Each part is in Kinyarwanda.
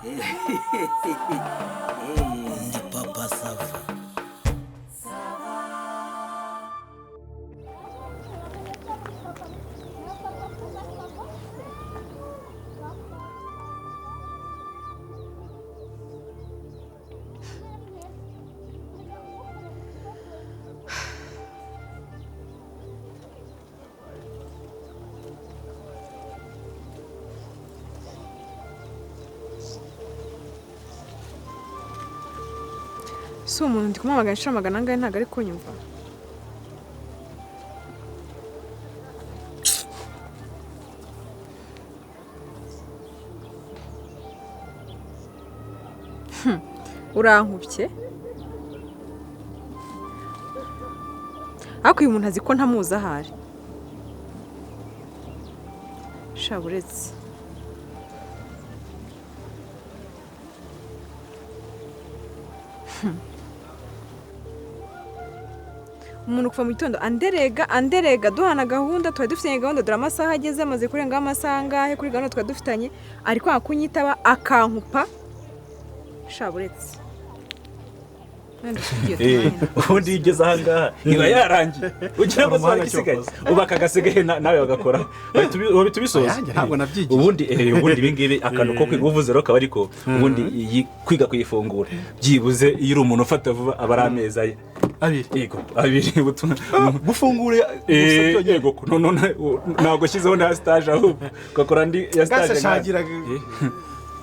Ndi Papa Sava. Si umuntu ndi kumuhamagara inshuro magana angahe, ntabwo ari kunyumva. Urankubye, ariko uyu muntu azi ko ntamuzi ahari. Sha, uretse umuntu kuva mu gitondo anderega anderega, duhana gahunda, twari dufitanye gahunda, dore amasaha ageze, amaze kurengaho amasaha angahe kuri gahunda twari dufitanye, ari kwanga kunyitaba akankupa. Sha, buretse. Ubundi iyo ugeze ahangaha iba yarangiye, ugira ngo Umuhanga. Igisigaye ubu aka gasigaye nawe bagakora, bahita ubisoza. Ayanjye ntabwo nabyigiye. Ubundi ibi ngibi, akantu ko kwiga uvuze rero kaba, ariko ubundi iyi kwiga kuyifungura, byibuze iyo uri umuntu ufata vuba, aba ari amezi aya. 2. Yego, 2 ubutumwa. Gufungura Eh, gusa byonyine. Yego, no, ntabwo ushyizeho na stage, ahubwo ugakora andi ya stage. Gase shagira.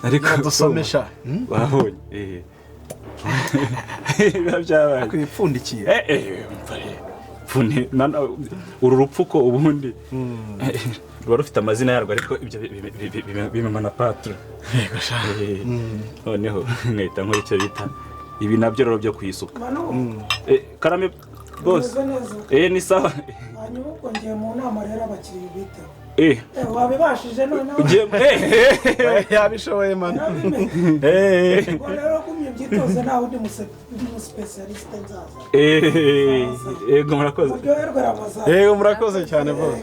Ariko dusomesha. Wabonye biba byabaye. Ariko ibipfundikiye. Umva rero. Uru rupfuko ubundi ruba rufite amazina yarwo, ariko ibyo bimema na patron. Yego sha. Noneho nkahita nkora icyo bita ibi nabyo rero byo kuyisuka. Manu. Karame bose. Umeze neza? Ni sawa. Hanyuma ubwo ngiye mu nama rero, abakiriya biteho. Eh. Wabibashije noneho? Ugiye Yabishoboye, manu. Nabimenye. Ubwo rero gumye ubyitoze, nta wundi musipesiyalisite nzaza. Yego, murakoze. Muryoherwe Ramazani. Yego, murakoze cyane bose.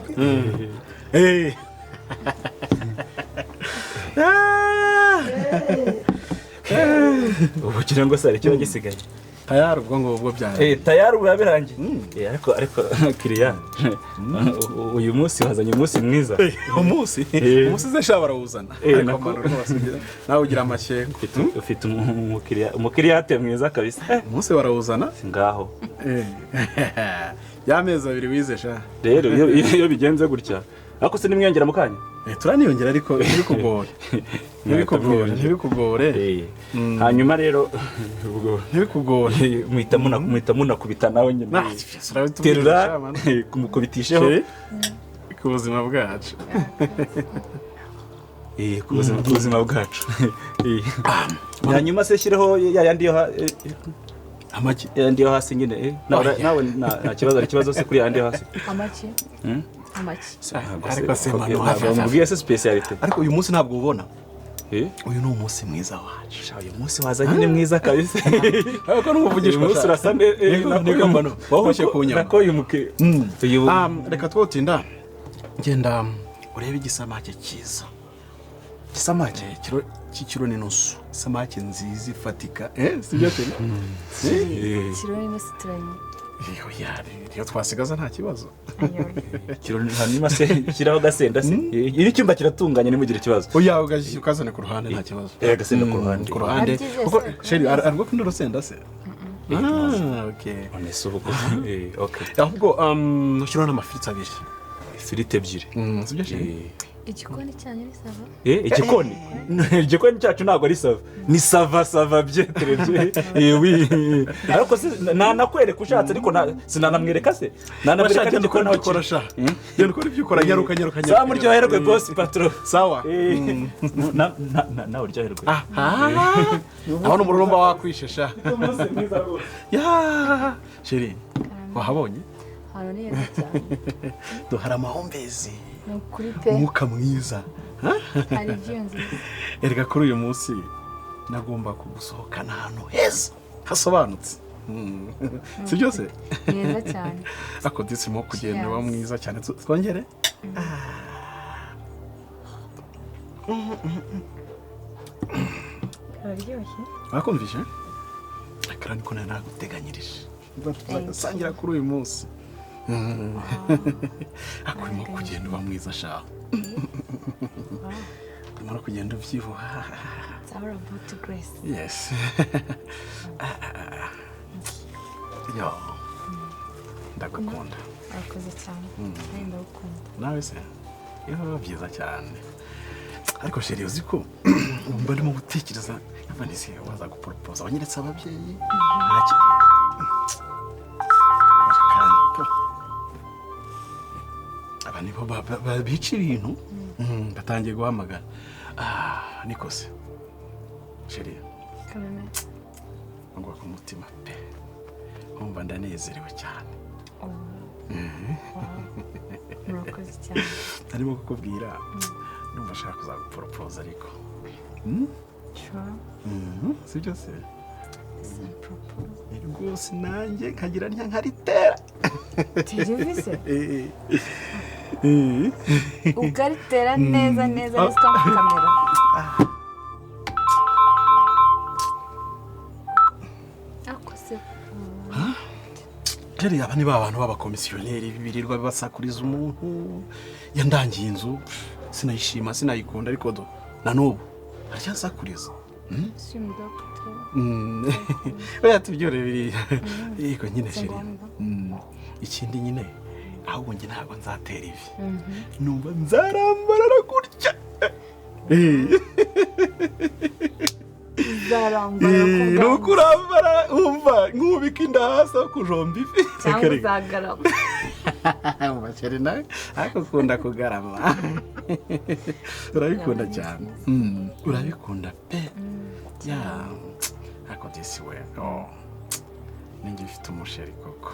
Ah. Ubu kugira ngo se hari ikiba gisigaye? Tayari, ubwo ngubwo byanjye. Tayari, ubu biba birangiye. Ariko kiriya uyu munsi wazanye umunsi mwiza. Umunsi umunsi se sha barawuzana? Ariko manu rwose nawe ugira amashyengo. Ufite umukiriyate mwiza kabisa. Umunsi barawuzana. Ngaho. Ya mezi 2 wize sha. Rero iyo bigenze gutya, ariko se nimwiyongera mu kanya? Turaniyongera, ariko ntibikugore, ntibikugore, ntibikugore. Hanyuma rero ubwo Ntibikugore. Muhita munakubita nawe nyine. Ah, urabitubwira Terura sha, manu. kumukubitisheho. Ku buzima bwacu. Ku buzima bwacu. Hanyuma se shyireho ya yandi yo Amagi. Ya yandi yo hasi nyine. Nawe nta kibazo, hari ikibazo se kuri ya yandi yo hasi? Amaki? Amaki? Ntabwo Ariko se manu, ntabwo hafi, hafi. mubwiye se spécialité? Ariko uyu munsi ntabwo ubona, uyu ni umunsi mwiza wacu. Sha, uyu munsi wazanye ni mwiza kabisa. Ariko n'umuvugishwa. Uyu munsi urasa neza. Niko mbano wahushye ku nyama. Nako uyu muke uyu Reka twotinda, genda urebe igisamake cyiza. Isamake? Kiro cy'ikiro n'inusu, isamake nziza ifatika, sibyo se? Kiro n'inusu turanye. Oya, iyo twasigaza nta kibazo. Kiro, hanyuma se shyiraho agasenda se. Iri cyumba kiratunganye, ntimugire ikibazo. Oya, ukazane ku ruhande, nta kibazo. Agasenda ku ruhande. Ku ruhande. Arabyize Kuko se? chéri arwo kunda urusenda se. Ah, okay. None se ubwo okay. Ahubwo ushyiraho n'amafiriti 2. Ifiriti 2. Sibyo, chéri? Igikoni cyanyu ni ça va? Igikoni, igikoni cyacu ntabwo ari ça va, ni ça va, ça va bien, très bien. Oui, ariko se nanakwereka ushatse, ariko sinanamwereka se, nanamwereka Genda ukora n'igikoni aho ibyo ukora kiri. sha, genda ukora ibyo ukora, nyaruka, nyaruka, nyaruka. Sawa, muryoherwe boss patron. Sawa. Nawe uryoherwe. Abona umururumba wakwishe sha. Umunsi mwiza rwose. Ya chéri, wahabonye? Ahantu ni heza cyane. Duhara amahumbezi. Ni ukuri pe. Umwuka mwiza. Hari view nziza. Erega kuri uyu munsi nagomba kugusohokana ahantu heza hasobanutse. Si byose? Ni heza cyane. Ako disi urimo kugenda uba Cheers. mwiza cyane. Twongere. Kararyoshye. Wakumvise? Akara niko nari naguteganyirije. Tuzasangira kuri uyu munsi. Akurimo kugenda uba mwiza sha. Urimo kugenda ubyibuha. It's all about the grace. Yes. Yo. Ndagukunda. Urakoze cyane. Nawe ndagukunda. Nawe se? Yo, byiza cyane. Ariko chérie uzi ko mba ndimo gutekereza nkavuga nti se waza guporopoza wanyeretse ababyeyi ntacyo. Aba nibo bica ibintu batangiye guhamagara. Niko se chérie ngwa ku mutima pe, nkumva ndanezerewe cyane. Murakoze cyane. Arimo kukubwira ndumva ashaka kuzaguporopoza ariko. Sure. Si byo se? Rwose nanjye nkagira ntya nkaritera. Televise? Ukaritera neza neza ariko mu kamera. Ako se. Chérie aba ni ba bantu b'abakomisiyoneri birirwa basakuriza umuntu. Yandangiye inzu sinayishima sinayikunda ariko do na n'ubu aracyasakuriza. Oya tubyore biriya. Yego nyine chérie. Ikindi nyine ahubwo njye ntabwo nzatera ivi. Numva nzarambarara gutya. Nzarambara ni ukurambara umva nkubika inda hasi aho kujomba ivi. Cyangwa uzagarama. Umva chérie nawe ariko ukunda kugarama. Urabikunda cyane. Urabikunda pe. Ya. Ariko disi we. Oh. Ninjye ufite umusheri koko.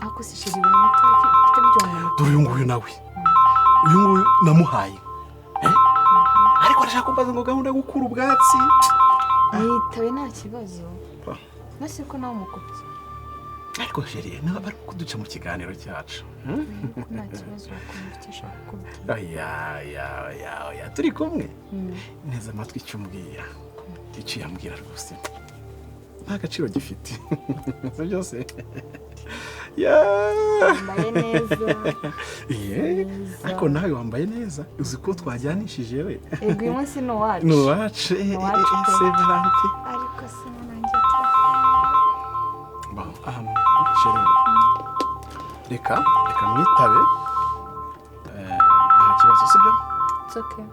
Ako si chérie we muto ufite byombi. Dore uyu nguyu nawe. Uyu nguyu namuhaye. Ariko arashaka kumbaza ngo gahunda yo gukura ubwatsi. Nitabe nta kibazo. Nase ko nawe umukopye. Ariko chérie nawe bari kuduca mu kiganiro cyacu. Nta kibazo wakumva ushaka kubwira. Oya oya oya oya turi kumwe. Neza amatwi icyo umbwira. Icyo yambwira rwose. Nta gaciro gifite. Si byose. Ya. Wambaye neza. Ariko nawe wambaye neza. Uzi ko twajyanishije we. Ego uyu munsi ni uwacu. Ni uwacu. C'est Valentin. Ariko se nanjye. Bon, chérie. Reka mwitabe. Nta kibazo sibyo? It's okay.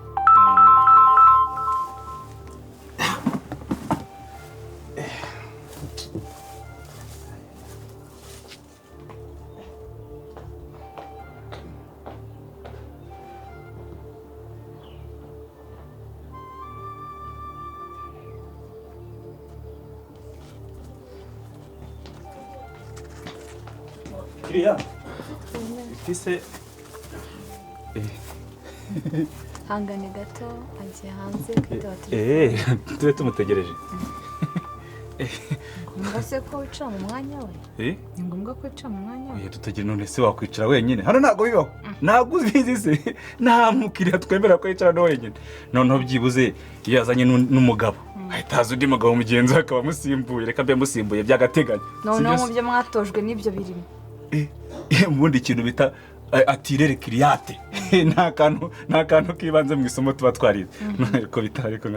Kiriya ifise hangane gato agiye hanze kwitaba telefone. Tube tumutegereje. Ngombwa se ko wicara mu mwanya we? Ni ngombwa ko wicara mu mwanya we? Tutagira none se wakwicara wenyine? Hano ntabwo bibaho. Ntabwo ubizi se. Nta mukiriya twemera ko yicara no wenyine. Noneho byibuze iyo yazanye n'umugabo ahita haza undi mugabo mugenzi we akaba amusimbuye. Reka mbe musimbuye by'agateganyo. Noneho mu byo mwatojwe n'ibyo birimo. Ubundi ikintu bita atirere kiriyate nta kantu kibanze mu isomo tuba twarize. Ariko bitari ko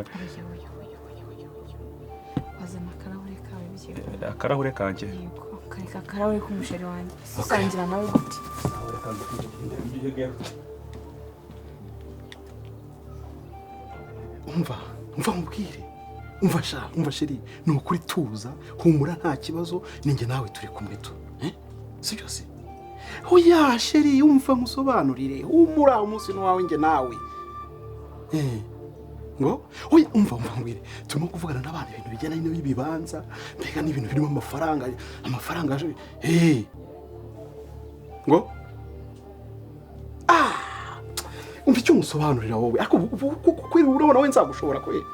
wazana akarahure kawe byibura. Akarahure kanjye? Yego, kareka akarahure k'umusheri wanjye. Usangira nawe gute? Umva, umva mubwire. Umva sha, umva chérie, ni ukuri tuza, humura nta kibazo, ninjye nawe turi kumwe tu. Si byose? Oya chérie, umva musobanurire, humura umunsi wawe njye nawe. Ngo oya umva ngwire, turimo kuvugana n'abantu ibintu bijyana n'ibibanza, mbega n'ibintu birimo amafaranga, amafaranga aje. Ngo umva icyo musobanurira wowe, ariko kweri urabona we nzagushobora kweri.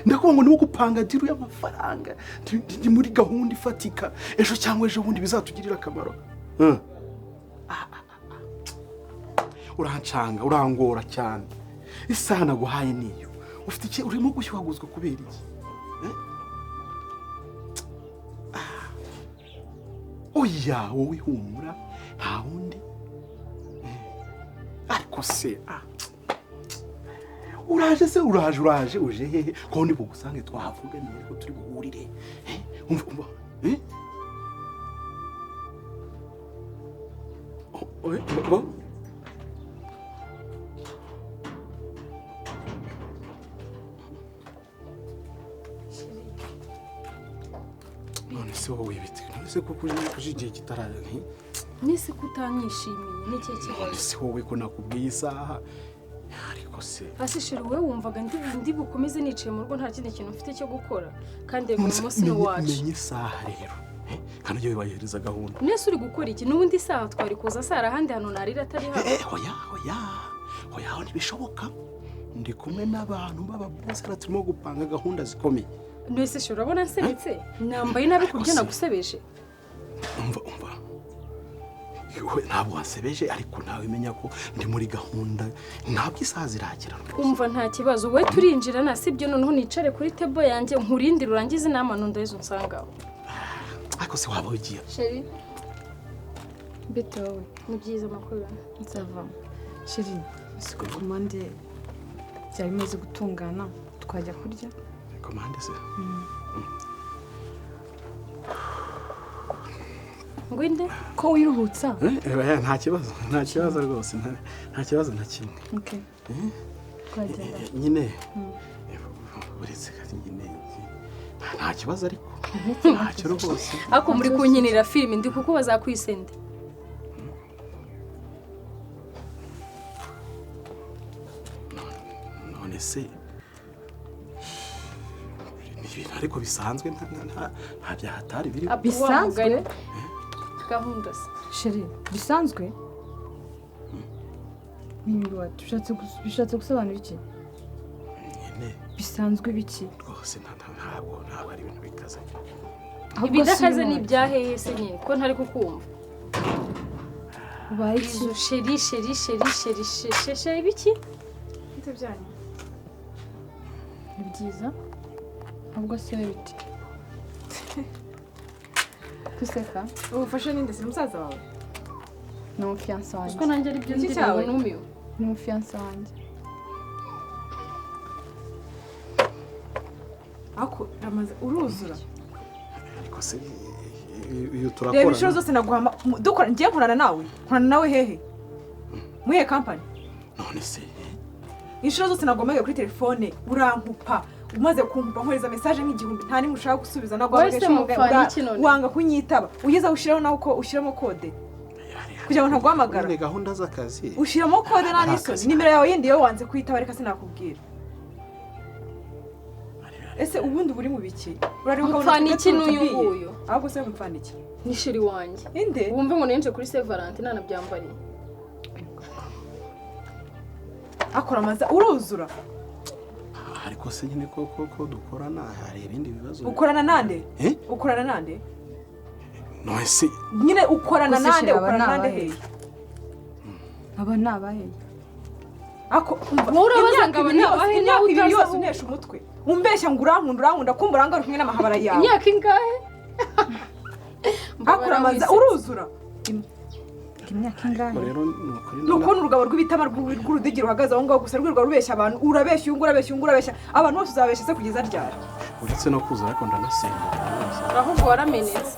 Ndakuvuga ngo niwo gupanga diru y'amafaranga ndi muri gahunda ifatika ejo cyangwa ejo bundi bizatugirira akamaro. Urancanga, urangora cyane. Isaha naguhaye niyo. Ufite iki urimo gushyuhaguzwa kubera iki? Oya, wowe humura nta wundi. Ariko se uraje se uraje uje hehe ko ndi bugusange twahavuganiye ko turi buhurire. Umva bo none se wowe ibiti none se kuko uje igihe kitaraza nese kutanyishimiye n'icyo kibazo none se wowe ko nakubwiye isaha ariko se ase sheri wowe wumvaga ndi bukomeze nicaye mu rugo nta kindi kintu mfite cyo gukora kandi yego umunsi ni wacu menye isaha rero kandi ujye wibahereza gahunda nese uri gukora iki n'ubundi isaha twari kuza sara ahandi hantu narira atari hano oya oya oya aho ntibishoboka ndi kumwe n'abantu b'ababosi turimo gupanga gahunda zikomeye nese sheri urabona nsebetse nambaye nabi ku buryo nagusebeje umva ntabwo wansebeje ariko nawe menya ko ndi muri gahunda ntabwo isaha ziragera umva nta kibazo we turinjira nasibyo noneho nicare kuri table yanjye nkurindire urangize inama nundahizo unsangaho ariko se waba ugiye Sheri bite wowe ni byiza amakuru nzava Sheri siko komande byari bimaze gutungana twajya kurya komande se ngwinde ko wiruhutsa nta kibazo nta kibazo rwose nta kibazo na kimwe okay twagenda nyine uretse nyine nta kibazo ariko ntacyo rwose ako muri kunkinira filime ndi kuko bazakwisende none se ni ibintu ariko bisanzwe nta byahatari biri bisanzwe gahunda se Sheri bisanzwe Mimi bishatse gusobanura iki nyine bisanzwe biki rwose ntabwo ari ibintu bikaze ibidakaze ni ibyaheye se nyine ko ntari kukumva ubaye iki sheri sheri sheri sheri sheri sheri biki bite byanyu ni byiza ahubwo se biti kuseka ubufasha ninde se musaza wawe ni umufiyanse wanjye kuko nanjye ari byo ndi numiwe ni umufiyanse wanjye ako ramaze uruzura ariko se iyo turakora reba inshuro zose naguhama dukora ngiye nkorana nawe hehe muhe company none se inshuro zose naguhamagaye kuri telefone urankupa umaze kumva nkohereza message nk'igihumbi nta nimwe ushaka gusubiza naguhamagaye wanga kunyitaba ugeze aho ushyiraho nawe uko ushyiramo kode kugira ngo ntaguhamagara ni gahunda z'akazi ushyiramo kode nta n'isoni nimero yawe yindi yo wanze kuyitaba reka sinakubwira ese ubundi buri mu biki mupfana iki n'uyu nguyu ahubwo se mupfana iki ni sheri wanjye inde wumve ngo nenje kuri Saint Valentin nanabyambariye akora amaza uruzura ariko se nyine ko dukorana hari ibindi bibazo ukorana nande ukorana nande none se nyine ukorana nande ukorana nande hehe aba ni abahe ako wowe urabaza ngo aba ni abahe imyaka ibiri yose untesha umutwe umbeshya ngo urankunda kumva uranga uri kumwe n'amahabara yawe imyaka ingahe akora amaza uruzura imyaka ingahe ni ukubona urugabo rw'ibitama rw'urudigi ruhagaze aho ngaho gusa rwirirwa rubeshya abantu urabeshya uyu nguyu urabeshya uyu nguyu urabeshya abantu bose uzabeshya se kugeza ryari uretse no kuzura ariko ndanasimbuka ahubwo waramenetse